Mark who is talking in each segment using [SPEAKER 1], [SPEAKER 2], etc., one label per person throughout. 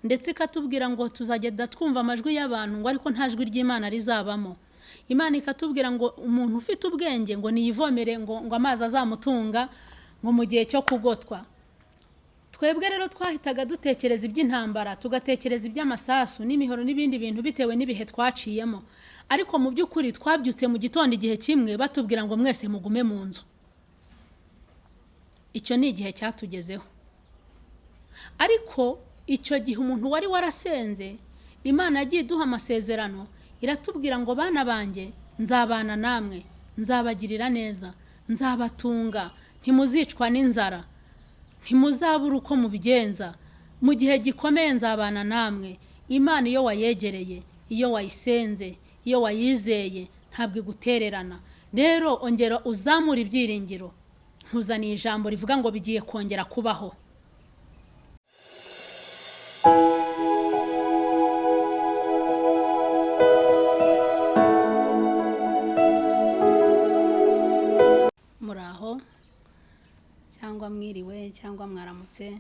[SPEAKER 1] Ndetse ikatubwira ngo tuzagenda twumva amajwi y'abantu, ngo ariko nta jwi ry'Imana rizabamo. Imana ikatubwira ngo umuntu ufite ubwenge ngo niyivomere ngo amazi azamutunga ngo mu gihe cyo kugotwa. Twebwe rero twahitaga dutekereza iby'intambara, tugatekereza iby'amasasu n'imihoro n'ibindi bintu bitewe n'ibihe twaciyemo. Ariko mu by'ukuri twabyutse mu gitondo igihe kimwe batubwira ngo mwese mugume mu nzu. Icyo ni igihe cyatugezeho. Ariko icyo gihe umuntu wari warasenze, Imana yagiye iduha amasezerano, iratubwira ngo bana banjye nzabana namwe, nzabagirira neza, nzabatunga, ntimuzicwa n'inzara, ntimuzabura uko mubigenza, mu gihe gikomeye nzabana namwe. Imana iyo wayegereye, iyo wayisenze, iyo wayizeye, ntabwo igutererana. Rero ongera uzamura ibyiringiro. Nkuzaniye ijambo rivuga ngo bigiye kongera kubaho. Muraho cyangwa mwiriwe cyangwa mwaramutse,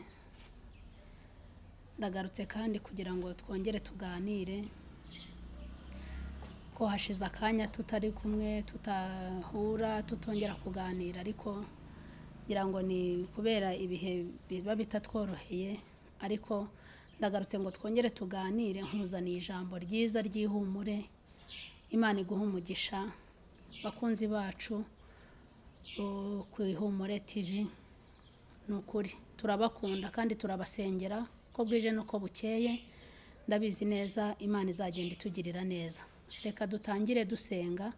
[SPEAKER 1] ndagarutse kandi kugira ngo twongere tuganire, ko hashize akanya tutari kumwe, tutahura, tutongera kuganira, ariko ngira ngo ni kubera ibihe biba bitatworoheye, ariko ndagarutse ngo twongere tuganire. Nkuzaniye ijambo ryiza ry'ihumure. Imana iguhe umugisha bakunzi bacu ku Ihumure TV. Ni ukuri turabakunda kandi turabasengera ko bwije n'uko bukeye. Ndabizi neza Imana izagenda itugirira neza. Reka dutangire dusenga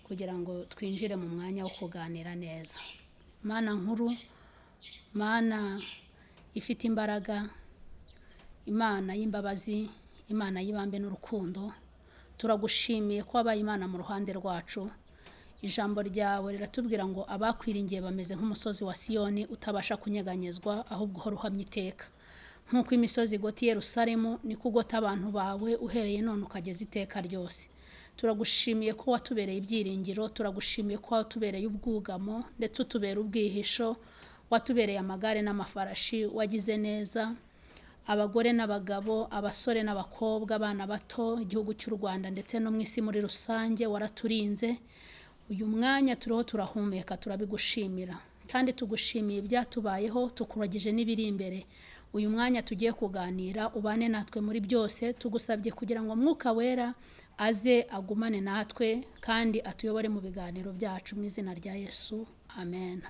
[SPEAKER 1] kugira ngo twinjire mu mwanya wo kuganira neza. Mana nkuru, Mana ifite imbaraga, Imana y'imbabazi, Imana y'ibambe n'urukundo, turagushimiye ko wabaye Imana mu ruhande rwacu. Ijambo ryawe riratubwira ngo abakwiringiye bameze nk'umusozi wa Siyoni utabasha kunyeganyezwa, ahubwo uhora uhamye iteka. Nk'uko imisozi igota i Yerusalemu, niko ugota abantu bawe uhereye none ukageza iteka ryose. Turagushimiye ko watubereye ibyiringiro, turagushimiye ko watubereye ubwugamo, ndetse utubera ubwihisho, watubereye amagare n'amafarashi, wagize neza. Abagore n'abagabo, abasore n'abakobwa, abana bato, igihugu cy'u Rwanda ndetse no mu isi muri rusange, waraturinze. Uyu mwanya turiho turahumeka, turabigushimira kandi tugushimiye ibyatubayeho, tukuragije n'ibiri imbere. Uyu mwanya tugiye kuganira, ubane natwe muri byose. Tugusabye kugira ngo Mwuka Wera aze agumane natwe kandi atuyobore mu biganiro byacu, mu izina rya Yesu, amen.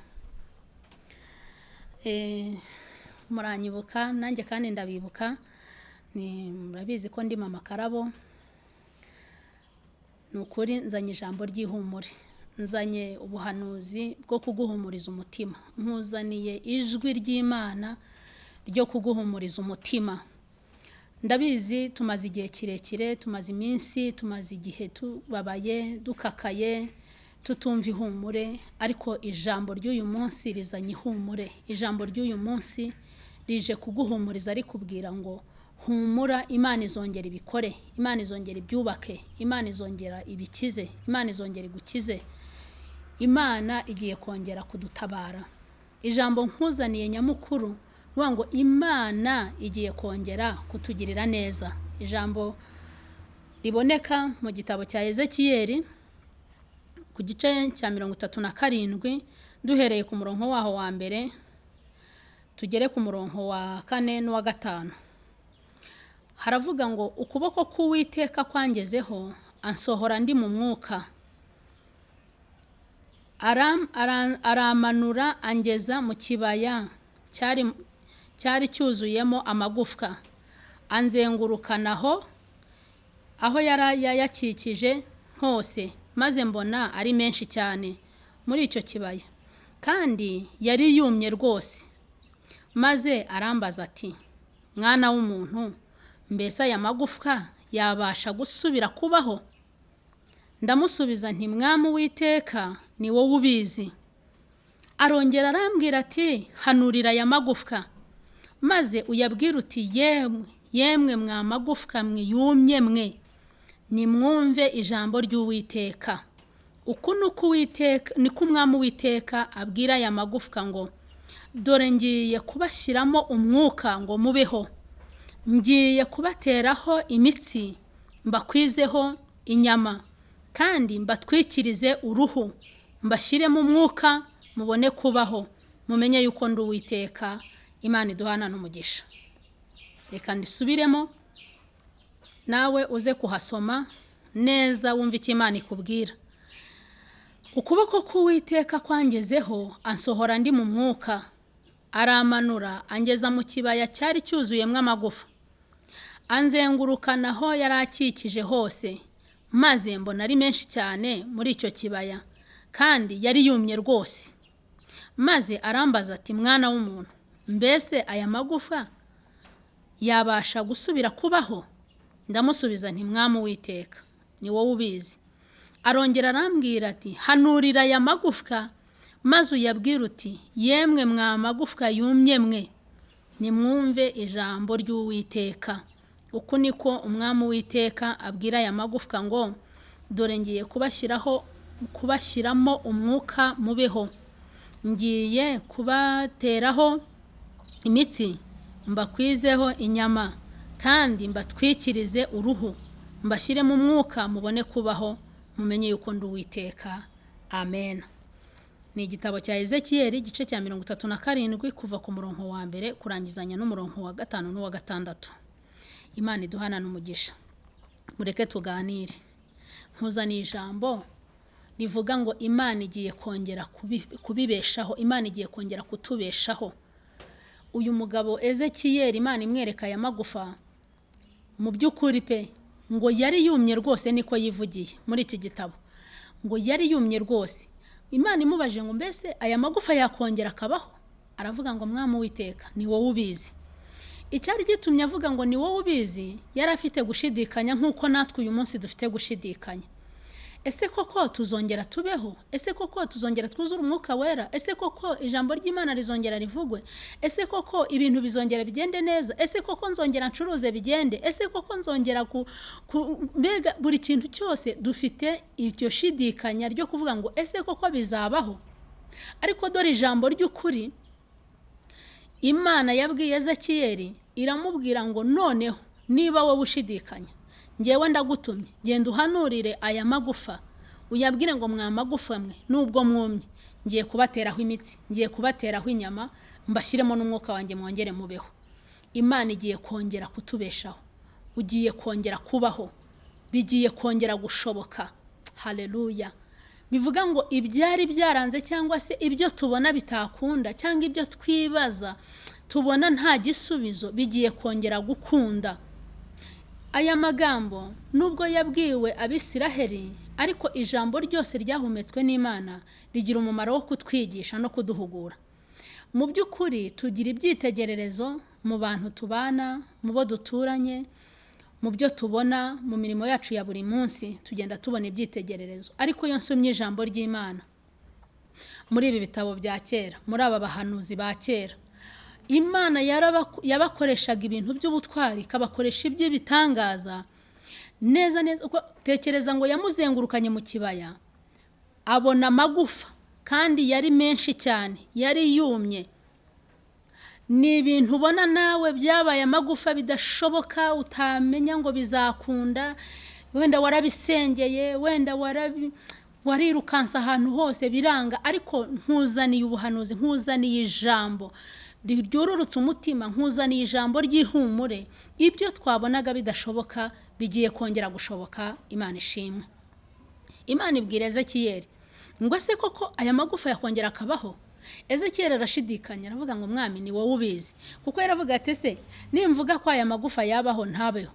[SPEAKER 1] Muranyibuka nanjye kandi ndabibuka, ni murabizi ko ndi Mama Karabo. Ni ukuri nzanye ijambo ry'ihumure, nzanye ubuhanuzi bwo kuguhumuriza umutima, nkuzaniye ijwi ry'Imana ryo kuguhumuriza umutima. Ndabizi tumaze igihe kirekire, tumaze iminsi, tumaze igihe tubabaye, dukakaye, tutumva ihumure, ariko ijambo ry'uyu munsi rizanye ihumure. Ijambo ry'uyu munsi rije kuguhumuriza, rikubwira ngo humura, Imana izongera ibikore, Imana izongera ibyubake, Imana izongera ibikize, Imana izongera igukize, Imana igiye kongera kudutabara. Ijambo nkuzaniye nyamukuru ni ngo Imana igiye kongera kutugirira neza. Ijambo riboneka mu gitabo cya Ezekiyeli ku gice cya 37, duhereye ku murongo waho wa mbere tugere ku murongo wa 4 n'uwa 5. Haravuga ngo ukuboko k'Uwiteka kwangezeho, ansohora ndi mu mwuka, aramanura angeza mu kibaya cyari cyuzuyemo amagufwa, anzengurukanaho aho yari yayakikije hose, maze mbona ari menshi cyane muri icyo kibaya, kandi yari yumye rwose. Maze arambaza ati, mwana w'umuntu, mbese aya magufwa yabasha gusubira kubaho? Ndamusubiza nti, Mwami Uwiteka, ni wowe ubizi. Arongera arambwira ati, hanurira aya magufwa, maze uyabwire uti, yemwe yemwe mwa magufwa mwe yumye mwe, nimwumve ijambo ry'Uwiteka. Uku niko Umwami Uwiteka abwira aya magufwa ngo, dore ngiye kubashyiramo umwuka ngo mubeho, Ngiye kubateraho imitsi, mbakwizeho inyama, kandi mbatwikirize uruhu, mbashyiremo umwuka mubone kubaho, mumenye yuko ndi Uwiteka. Imana iduhana n'umugisha. Reka ndisubiremo, nawe uze kuhasoma neza wumve icyo Imana ikubwira. Ukuboko k'Uwiteka kwangezeho, ansohora ndi mu mwuka, aramanura angeza mu kibaya cyari cyuzuyemo amagufa, anzengurukana aho yari akikije hose, maze mbona ari menshi cyane muri icyo kibaya, kandi yari yumye rwose. Maze arambaza ati: "Mwana w'umuntu, mbese aya magufa yabasha gusubira kubaho?" Ndamusubiza nti: "Mwami Uwiteka, ni wowe ubizi." Arongera arambwira ati: "Hanurira aya magufwa, maze uyabwire uti: 'Yemwe mwa magufwa yumye mwe, nimwumve ijambo ry'Uwiteka. Uku niko Umwami Uwiteka abwira aya magufwa ngo: Dore ngiye kubashyiramo umwuka mubeho, ngiye kubateraho imitsi, mbakwizeho inyama, kandi mbatwikirize uruhu, mbashyiremo umwuka mubone kubaho, mumenye yuko ndi Uwiteka." Amen. Ni igitabo cya Ezekiyeli, igice cya 37, kuva ku murongo wa mbere kurangizanya n'umurongo wa gatanu n'uwa gatandatu. Imana iduhana n'umugisha. Mureke tuganire. Nkuzaniye ijambo rivuga ngo Imana igiye kongera kubibeshaho, Imana igiye kongera kutubeshaho. Uyu mugabo Ezekiyeli, Imana imwereka aya magufa, mu by'ukuri pe ngo yari yumye rwose, niko yivugiye muri iki gitabo, ngo yari yumye rwose. Imana imubajije ngo: "Mbese aya magufa yakongera akabaho?" Aravuga ngo: "Mwami Uwiteka, ni wowe ubizi." Icyari gitumye avuga ngo ni wowe ubizi, yari afite gushidikanya nk'uko natwe uyu munsi dufite gushidikanya. Ese koko tuzongera tubeho? Ese koko tuzongera twuzure umwuka wera? Ese koko ijambo ry'Imana rizongera rivugwe? Ese koko ibintu bizongera bigende neza? Ese koko nzongera ncuruze bigende? Ese koko nzongera mbega buri kintu cyose dufite iryo shidikanya ryo kuvuga ngo ese koko bizabaho? Ariko dore ijambo ry'ukuri Imana yabwiye Ezekiyeli, iramubwira ngo: "Noneho niba wowe ushidikanya, ngewe ndagutumye, genda uhanurire aya magufa, uyabwire ngo: mwa magufa mwe, nubwo mwumye, ngiye kubateraho imitsi, ngiye kubateraho inyama, mbashyiremo n'umwuka wanjye, mwongere mubeho." Imana igiye kongera kutubeshaho, ugiye kongera kubaho, bigiye kongera gushoboka. Haleluya. Bivuga ngo ibyari byaranze, cyangwa se ibyo tubona bitakunda, cyangwa ibyo twibaza tubona nta gisubizo, bigiye kongera gukunda. Aya magambo nubwo yabwiwe Abisiraheli, ariko ijambo ryose ryahumetswe n'Imana rigira umumaro wo kutwigisha no kuduhugura. Mu by'ukuri tugira ibyitegererezo mu bantu tubana, mu bo duturanye, mu byo tubona mu mirimo yacu ya buri munsi, tugenda tubona ibyitegererezo. Ariko iyo nsomye ijambo ry'Imana muri ibi bitabo bya kera, muri aba bahanuzi ba kera, Imana yabakoreshaga ibintu by'ubutwari, ikabakoresha iby'ibitangaza neza neza. Tekereza ngo yamuzengurukanye mu kibaya, abona amagufa, kandi yari menshi cyane, yari yumye. Ni ibintu ubona nawe byabaye amagufa bidashoboka, utamenya ngo bizakunda, wenda warabisengeye, wenda warirukansa ahantu hose biranga, ariko nkuzaniye ubuhanuzi, nkuzaniye ijambo ryururutse umutima, nkuzaniye ijambo ry'ihumure. Ibyo twabonaga bidashoboka bigiye kongera gushoboka. Imana ishimwe. Imana ibwira Ezekiyeli ngo: "Ese koko aya magufa yakongera akabaho?" Ezekiyeli arashidikanya, aravuga ngo: "Mwami, ni wowe ubizi." Kuko yaravuga ati: "Ese nimvuga ko aya magufa yabaho ntabeho?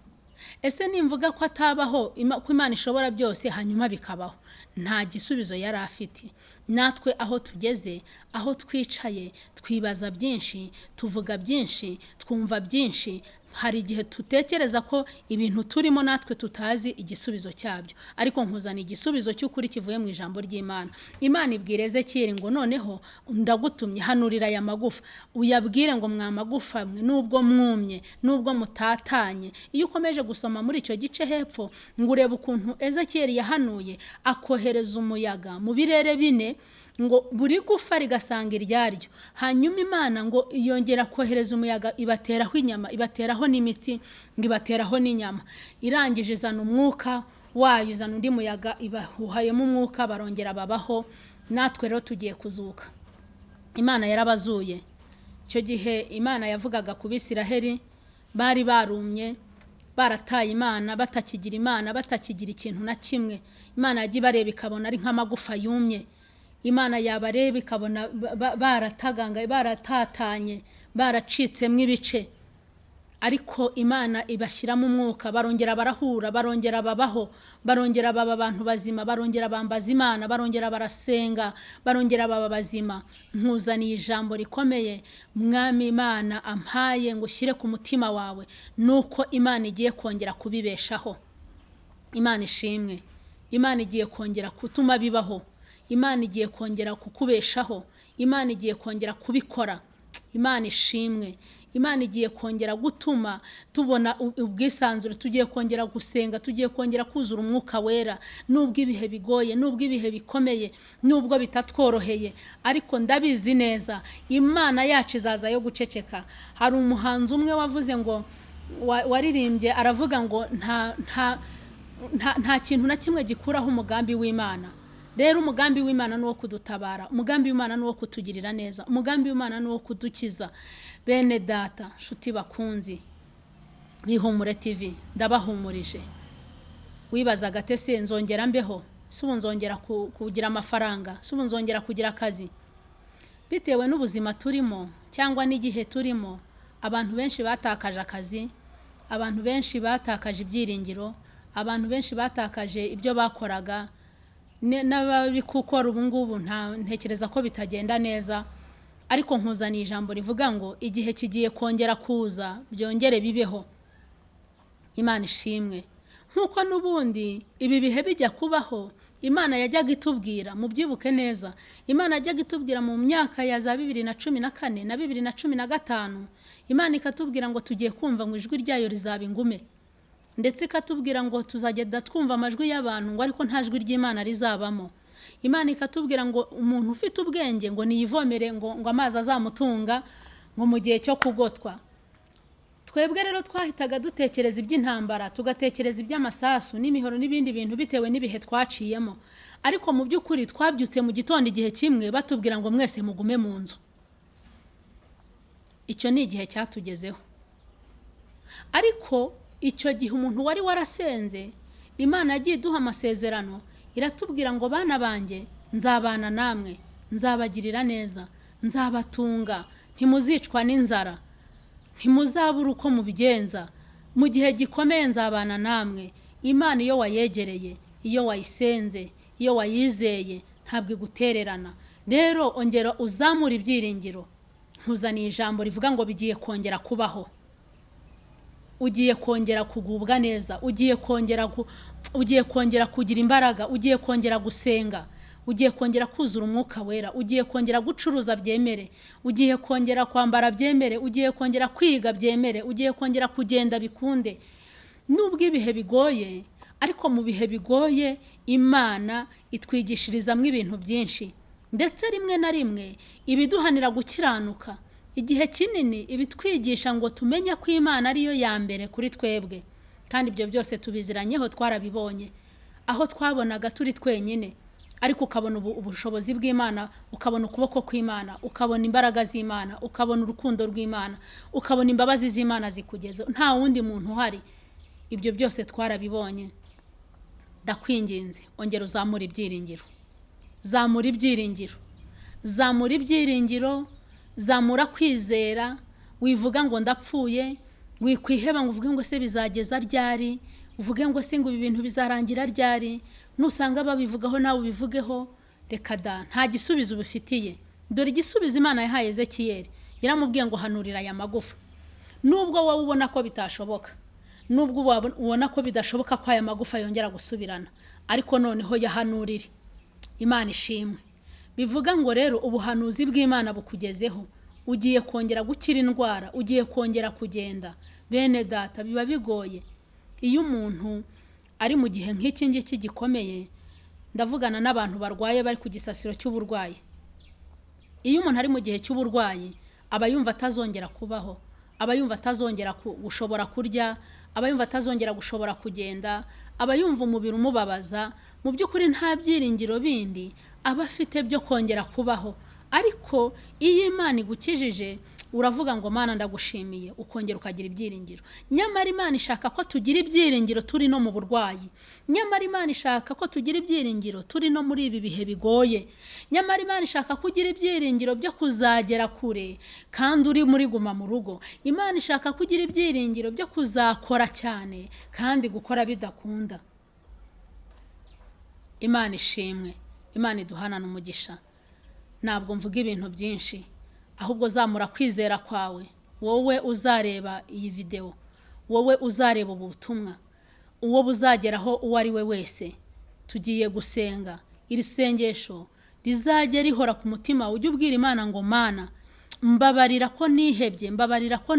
[SPEAKER 1] Ese nimvuga ko atabaho, ko Imana ishobora byose, hanyuma bikabaho?" Nta gisubizo yari afite. Natwe aho tugeze, aho twicaye, twibaza byinshi, tuvuga byinshi, twumva byinshi. Hari igihe tutekereza ko ibintu turimo natwe tutazi igisubizo cyabyo, ariko nkuzana igisubizo cy'ukuri kivuye mu ijambo ry'Imana. Imana ibwira Ezekiyeli ngo: "Noneho ndagutumye, hanurira aya magufa, uyabwire ngo: mwa magufa mwe, nubwo mwumye, nubwo mutatanye." Iyo ukomeje gusoma muri icyo gice hepfo, ngo urebe ukuntu Ezekiyeli yahanuye, akohereza umuyaga mu birere bine, Ngo buri gufa rigasanga iryaryo. Hanyuma Imana ngo yongera kohereza umuyaga, ibateraho inyama, ibateraho n'imitsi, ngo ibateraho n'inyama. Irangije izana umwuka wayo, izana undi muyaga, ibahuhayemo umwuka, barongera babaho. Natwe rero tugiye kuzuka. Imana yarabazuye. Icyo gihe Imana yavugaga ku Bisiraheli bari barumye, barataye Imana, batakigira Imana, batakigira ikintu na kimwe. Imana yagiye ibareba ikabona ari nk'amagufa yumye. Imana yabareba ikabona baratagangaye, baratatanye, baracitsemo ibice. Ariko Imana ibashyiramo umwuka, barongera barahura, barongera babaho, barongera baba abantu bazima, barongera bambaza Imana, barongera barasenga, barongera baba bazima. Nkuzaniye ijambo rikomeye Mwami Imana ampaye ngo ushyire ku mutima wawe, nuko Imana igiye kongera kubibeshaho. Imana ishimwe. Imana igiye kongera gutuma bibaho. Imana igiye kongera kukubeshaho. Imana igiye kongera kubikora. Imana ishimwe. Imana igiye kongera gutuma tubona ubwisanzure, tugiye kongera gusenga, tugiye kongera kuzura umwuka wera, nubwo ibihe bigoye, nubwo ibihe bikomeye, nubwo bitatworoheye, ariko ndabizi neza Imana yacu izaza yo guceceka. Hari umuhanzi umwe wavuze ngo waririmbye aravuga ngo nta kintu na kimwe gikuraho umugambi w'Imana. Rero umugambi w'Imana ni uwo kudutabara, umugambi w'Imana ni uwo kutugirira neza, umugambi w'Imana ni uwo kudukiza. Bene data, nshuti bakunzi b'Ihumure TV, ndabahumurije. Wibazaga ate se nzongera mbeho? Se ubu nzongera kugira amafaranga? Se ubu nzongera kugira akazi? Bitewe n'ubuzima turimo cyangwa n'igihe turimo, abantu benshi batakaje akazi, abantu benshi batakaje ibyiringiro, abantu benshi batakaje ibyo bakoraga, n'abari gukora ubu ngubu ntekereza ko bitagenda neza. Ariko nkuzaniye ijambo rivuga ngo igihe kigiye kongera kuza byongere bibeho. Imana ishimwe. Nkuko n'ubundi ibi bihe bijya kubaho, Imana yajyaga itubwira, mubyibuke neza, Imana yajyaga itubwira mu myaka ya za 2014 na 2015, Imana ikatubwira ngo tugiye kumva ngo ijwi ryayo rizaba ingume, ndetse ikatubwira ngo tuzagenda twumva amajwi y'abantu ngo ariko nta jwi ry'Imana rizabamo. Imana ikatubwira ngo umuntu ufite ubwenge ngo niyivomere ngo amazi azamutunga ngo mu gihe cyo kugotwa. Twebwe rero twahitaga dutekereza iby'intambara, tugatekereza iby'amasasu n'imihoro n'ibindi bintu bitewe n'ibihe twaciyemo. Ariko mu by'ukuri twabyutse mu gitondo igihe kimwe batubwira ngo mwese mugume mu nzu. Icyo ni igihe cyatugezeho. Ariko icyo gihe umuntu wari warasenze, Imana yagiye iduha amasezerano, iratubwira ngo bana banjye nzabana namwe, nzabagirira neza, nzabatunga, ntimuzicwa n'inzara, ntimuzabura uko mubigenza, mu gihe gikomeye nzabana namwe. Imana iyo wayegereye, iyo wayisenze, iyo wayizeye, ntabwo igutererana. Rero ongera uzamura ibyiringiro. Nkuzaniye ijambo rivuga ngo bigiye kongera kubaho. Ugiye kongera kugubwa neza, ugiye kongera kugira imbaraga, ugiye kongera gusenga, ugiye kongera kuzura umwuka wera, ugiye kongera gucuruza byemere, ugiye kongera kwambara byemere, ugiye kongera kwiga byemere, ugiye kongera kugenda bikunde. Nubwo ibihe bigoye, ariko mu bihe bigoye Imana itwigishirizamo ibintu byinshi, ndetse rimwe na rimwe ibiduhanira gukiranuka. Igihe kinini ibitwigisha ngo tumenye ko Imana ariyo ya mbere kuri twebwe, kandi ibyo byose tubiziranyeho, twarabibonye aho twabonaga turi twenyine, ariko ukabona ubushobozi bw'Imana, ukabona ukuboko kw'Imana, ukabona imbaraga z'Imana, ukabona urukundo rw'Imana, ukabona imbabazi z'Imana zikugeza, nta wundi muntu uhari. Ibyo byose twarabibonye. Ndakwinginze ongera uzamura ibyiringiro, zamura ibyiringiro, zamura ibyiringiro, zamura kwizera. Wivuga ngo ndapfuye, wikwiheba ngo uvuge ngo se bizageza ryari, uvuge ngo se ngo ibi bintu bizarangira ryari. Nusanga babivugaho nawe ubivugeho, reka da, nta gisubizo ubifitiye. Dore igisubizo Imana yahaye Ezekiyeli, yaramubwiye ngo hanurira aya magufa. Nubwo wowe ubona ko bitashoboka, nubwo ubona ko bidashoboka ko aya magufa yongera gusubirana, ariko noneho yahanurire. Imana ishimwe. Bivuga ngo rero ubuhanuzi bw'Imana bukugezeho, ugiye kongera gukira indwara, ugiye kongera kugenda. Bene data, biba bigoye iyo umuntu ari mu gihe nk'iki ngiki gikomeye. Ndavugana n'abantu barwaye bari ku gisasiro cy'uburwayi. Iyo umuntu ari mu gihe cy'uburwayi, aba yumva atazongera kubaho, aba yumva atazongera gushobora kurya, aba yumva atazongera gushobora kugenda, aba yumva umubiri umubabaza. Mu by'ukuri nta byiringiro bindi aba afite byo kongera kubaho. Ariko iyo Imana igukijije, uravuga ngo: "Mana, ndagushimiye," ukongera ukagira ibyiringiro. Nyamara Imana ishaka ko tugira ibyiringiro turi no mu burwayi. Nyamara Imana ishaka ko tugira ibyiringiro turi no muri ibi bihe bigoye. Nyamara Imana ishaka ko ugira ibyiringiro byo kuzagera kure kandi uri muri guma mu rugo. Imana ishaka ko ugira ibyiringiro byo kuzakora cyane kandi gukora bidakunda. Imana ishimwe, Imana iduhanane umugisha. Ntabwo mvuga ibintu byinshi, ahubwo zamura kwizera kwawe. Wowe uzareba iyi videwo, wowe uzareba ubu butumwa, uwo buzageraho uwo ari we wese, tugiye gusenga. Iri sengesho rizajye rihora ku mutima. Ujye ubwira Imana ngo: "Mana, mbabarira ko nihebye, mbabarira ko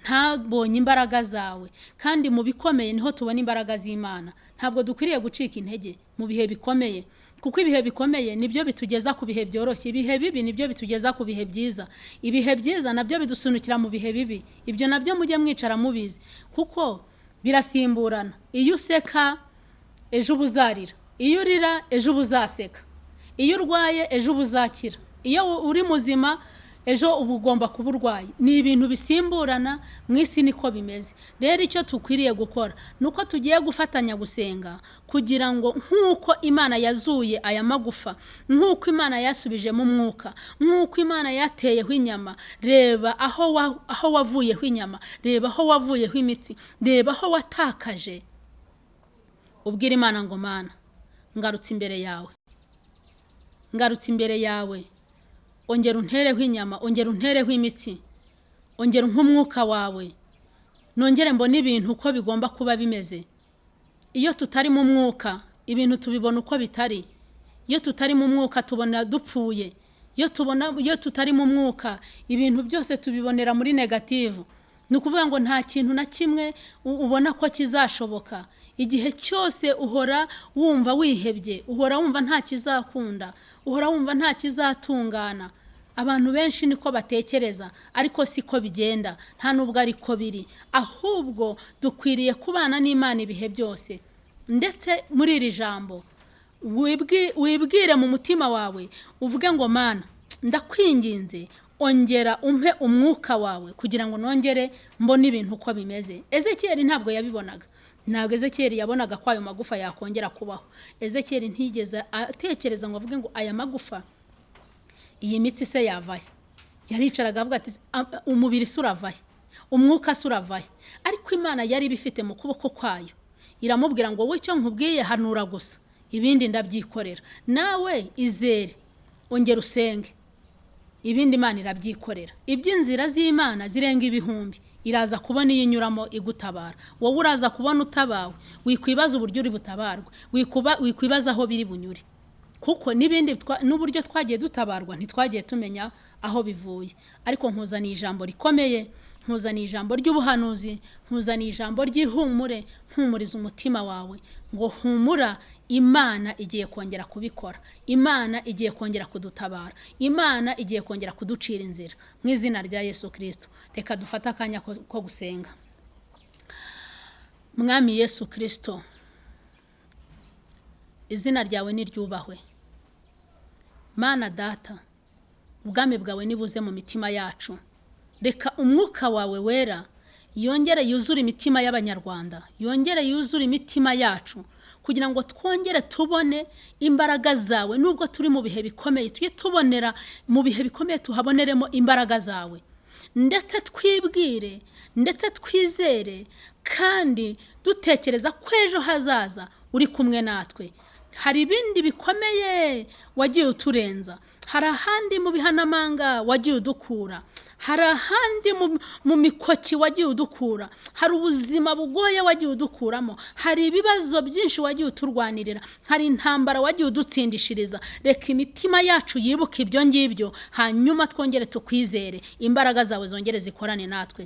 [SPEAKER 1] ntabonye imbaraga zawe." Kandi mu bikomeye niho tubona imbaraga z'Imana. Ntabwo dukwiriye gucika intege mu bihe bikomeye, kuko ibihe bikomeye nibyo bitugeza ku bihe byoroshye, ibihe bibi nibyo bitugeza ku bihe byiza, ibihe byiza nabyo bidusunikira mu bihe bibi. Ibyo nabyo mujye mwicara mubizi, kuko birasimburana. Iyo useka, ejo uba uzarira; iyo urira, ejo uba uzaseka; iyo urwaye, ejo uba uzakira; iyo uri muzima, ejo uba ugomba kuba urwaye. Ni ibintu bisimburana mu isi, niko bimeze. Rero icyo dukwiriye gukora ni uko tugiye gufatanya gusenga, kugira ngo nk'uko Imana yazuye aya magufa, nk'uko Imana yasubijemo umwuka, nk'uko Imana yateyeho inyama. Reba aho wavuyeho inyama, reba aho wavuyeho imitsi, reba aho watakaje. Ubwira Imana ngo: "Mana, ngarutse imbere yawe, ngarutse imbere yawe, ongera untereho inyama, ongera untereho imitsi, ongera nk'umwuka wawe, nongere mbone ibintu uko bigomba kuba bimeze." Iyo tutari mu mwuka, ibintu tubibona uko bitari. Iyo tutari mu mwuka, tubona dupfuye. Iyo tutari mu mwuka, ibintu byose tubibonera muri negative. Ni ukuvuga ngo nta kintu na kimwe ubona ko kizashoboka. Igihe cyose uhora wumva wihebye, uhora wumva nta kizakunda, uhora wumva nta kizatungana. Abantu benshi niko batekereza, ariko siko bigenda, nta nubwo ariko biri. Ahubwo dukwiriye kubana n'Imana ibihe byose. Ndetse muri iri jambo wibwire mu mutima wawe, uvuge ngo: "Mana, ndakwinginze, ongera umpe umwuka wawe kugira ngo nongere mbone ibintu uko bimeze." Ezekiyeli ntabwo yabibonaga. Ntabwo Ezekiyeli yabonaga ko ayo magufa yakongera kubaho. Ezekiyeli ntiyigeze atekereza ngo avuge ngo: "Aya magufa, iyi mitsi se yavahe?" Yaricaraga avuga ati: "Umubiri se uravahe? Umwuka se uravahe?" Ariko Imana yari ibifite mu kuboko kwayo, iramubwira ngo: "Wowe, icyo nkubwiye, hanura gusa, ibindi ndabyikorera. Nawe izere, ongera usenge, ibindi Imana irabyikorera." Iby'inzira z'Imana zirenga ibihumbi, iraza kubona iyo inyuramo igutabara. Wowe uraza kubona utabawe. Wikwibaza uburyo uri butabarwe, wikwibaza aho biri bunyure, kuko n'ibindi n'uburyo twagiye dutabarwa ntitwagiye tumenya aho bivuye. Ariko nkuzaniye ijambo rikomeye, nkuzaniye ijambo ry'ubuhanuzi, nkuzaniye ijambo ry'ihumure, mpumuriza umutima wawe ngo: "Humura, Imana igiye kongera kubikora, Imana igiye kongera kudutabara, Imana igiye kongera kuducira inzira," mu izina rya Yesu Kirisito. Reka dufate akanya ko gusenga. Mwami Yesu Kirisito, izina ryawe niryubahwe. Mana Data, ubwami bwawe nibuze mu mitima yacu. Reka umwuka wawe wera yongere yuzure imitima y'Abanyarwanda, yongere yuzure imitima yacu, kugira ngo twongere tubone imbaraga zawe. Nubwo turi mu bihe bikomeye, tujye tubonera mu bihe bikomeye, tuhaboneremo imbaraga zawe, ndetse twibwire, ndetse twizere, kandi dutekereza ko ejo hazaza uri kumwe natwe. Hari ibindi bikomeye wagiye uturenza, hari ahandi mu bihanamanga wagiye udukura, hari ahandi mu mikoki wagiye udukura, hari ubuzima bugoye wagiye udukuramo, hari ibibazo byinshi wagiye uturwanirira, hari intambara wagiye udutsindishiriza. Reka imitima yacu yibuke ibyo ngibyo, hanyuma twongere tukwizere, imbaraga zawe zongere zikorane natwe.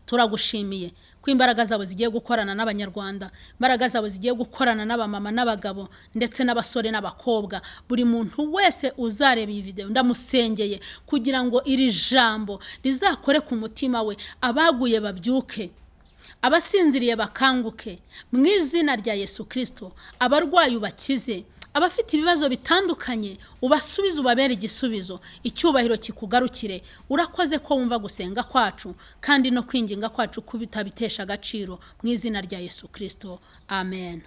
[SPEAKER 1] Turagushimiye ko Ko imbaraga zabo zigiye gukorana n'Abanyarwanda, imbaraga zabo zigiye gukorana n'abamama n'abagabo ndetse n'abasore n'abakobwa. Buri muntu wese uzareba iyi videwo, ndamusengeye kugira ngo iri jambo rizakore ku mutima we, abaguye babyuke, abasinziriye bakanguke mu izina rya Yesu Kirisito. Abarwayi ubakize, abafite ibibazo bitandukanye ubasubize, ubabere igisubizo, icyubahiro kikugarukire. Urakoze ko wumva gusenga kwacu kandi no kwinginga kwacu kubitabitesha agaciro, mu izina rya Yesu Kirisito, amen.